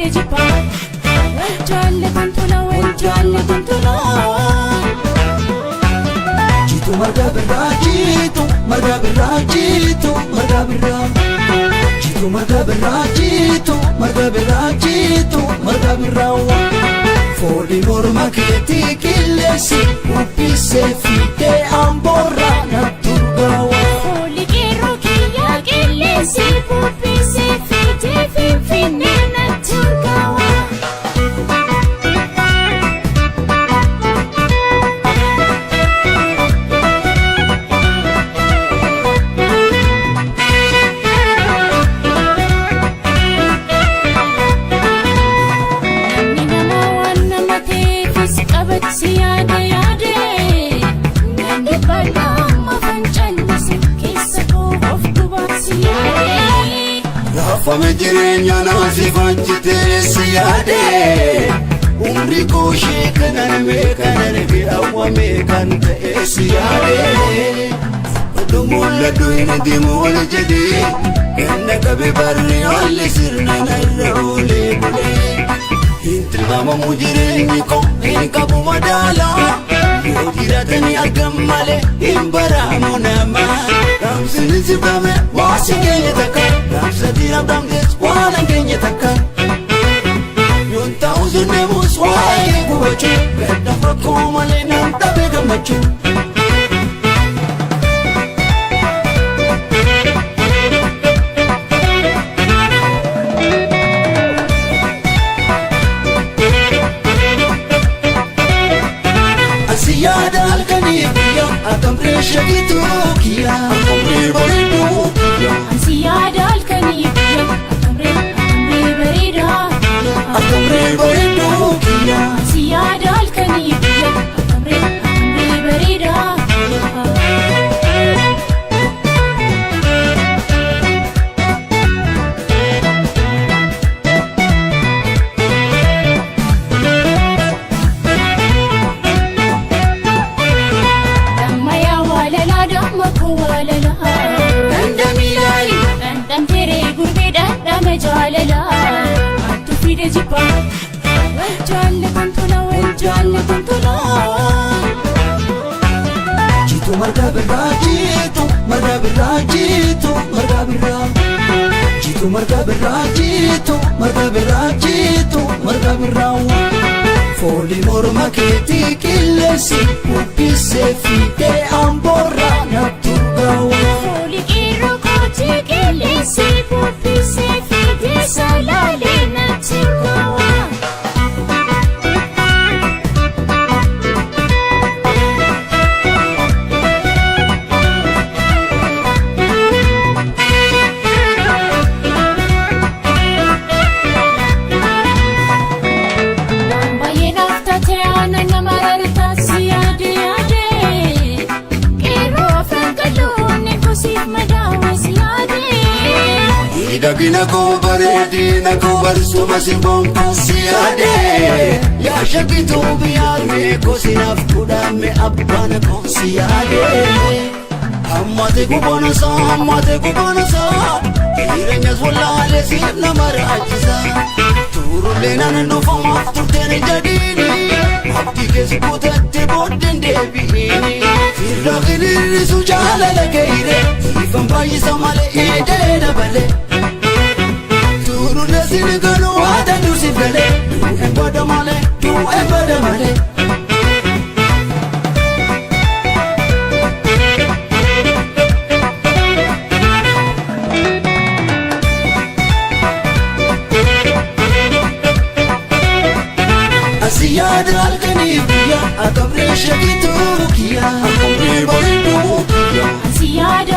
fide jibbaa. Wal jaallatan tola, wal jaallatan tola. Jitu marga birraa, jitu marga birraa, jitu marga birraa. Jitu marga birraa, jitu marga birraa, jitu marga birraa. Foolii morma keetii qilleensi bubbisee fidee amboorraa natti urgaawa. Foolii qeerroo kiyyaa qilleensi bubbisee fidee Finfinnee natti urgaawa. Namni nama waan nama ta'eefis qabatti yaada yaade. Namni bal'aa amma fancallise keessa koo of dubaatti yaade. Raafame jireenya naasif hojjetee si yaade. Umri koo ishee kanan kanan arge awwame kan ta'e si yaade. Oduu mul'adhu hin deemu ol jedhee ganna qabe barri olli sirna narra oolee bulee. Hin tilmaamamu jireenyi koo, hin qabu madaala. Yoo jiraatanii argam malee hin baraamu nama. Dhaamsini sifame waa si keenya takka. Dhaamsa diina dhaamtes waan hankeenya takka. Yoon ta'u sunneemus waa'ee gubachuu. Gaddaaf rakkoo malee nam dhabee gammachuu. Asi yaada halkanii guyyaa, akkam reesha gitu kiyya, akkam ree bareedu kiyya. Ansi yaada halkanii guyyaa, akkamree akkamree bareedaa. Akkam ree bareedu kiyya. Ansi yaada halkanii guyyaa, akkamree akkamree bareedaa. Damma yaa waalalaa, damma koo waalalaa. Dandamii laali. Dhandhamteeree gurbee dhandhama jaalalaa. Maaltu fide jibbaa? Wal jaallatan tola, wal jaallatan tola. Jitu marga birraa, jitu marga birraa, jitu marga birraa. Jitu marga birraa, jitu marga birraa, jitu marga birraa. Foolii morma keetii qilleensi bubbisee fidee amboorraa natti urgaawa. Foolii qeerroo kootii qilleensi bubbisee fidee salaalee natti urgaawa. Waan baay'ee naaf taate aannan nama rartaa si yaade yaade. Qeerroo afran qal'oonni kosiif madaawwe si yaade. Miidhagina koo, bareedina koo, barsuma simboon koo si yaade. Yaa shakkituu biyyaarmee koo sinaaf kudhaame abbaan koo si yaade. Hammate guboonasa, hammate guboonasa, jireenyas wallaalee siif nama raachisa. Turullee naan dhufamaaf turteen jedhiini, abdii keessa kutatte booddeen deebi'iini. Firraa hiriirisu jaalala keeyire, siifan baay'isa malee eedee dabale. Turullee sin galuu haadha dursi galee, du'een bada malee, du'een bada malee. Asi yaada halkanii guyyaa, akkam reesha gitu kiyya, akkam ree bareedu kiyya. Ansi yaada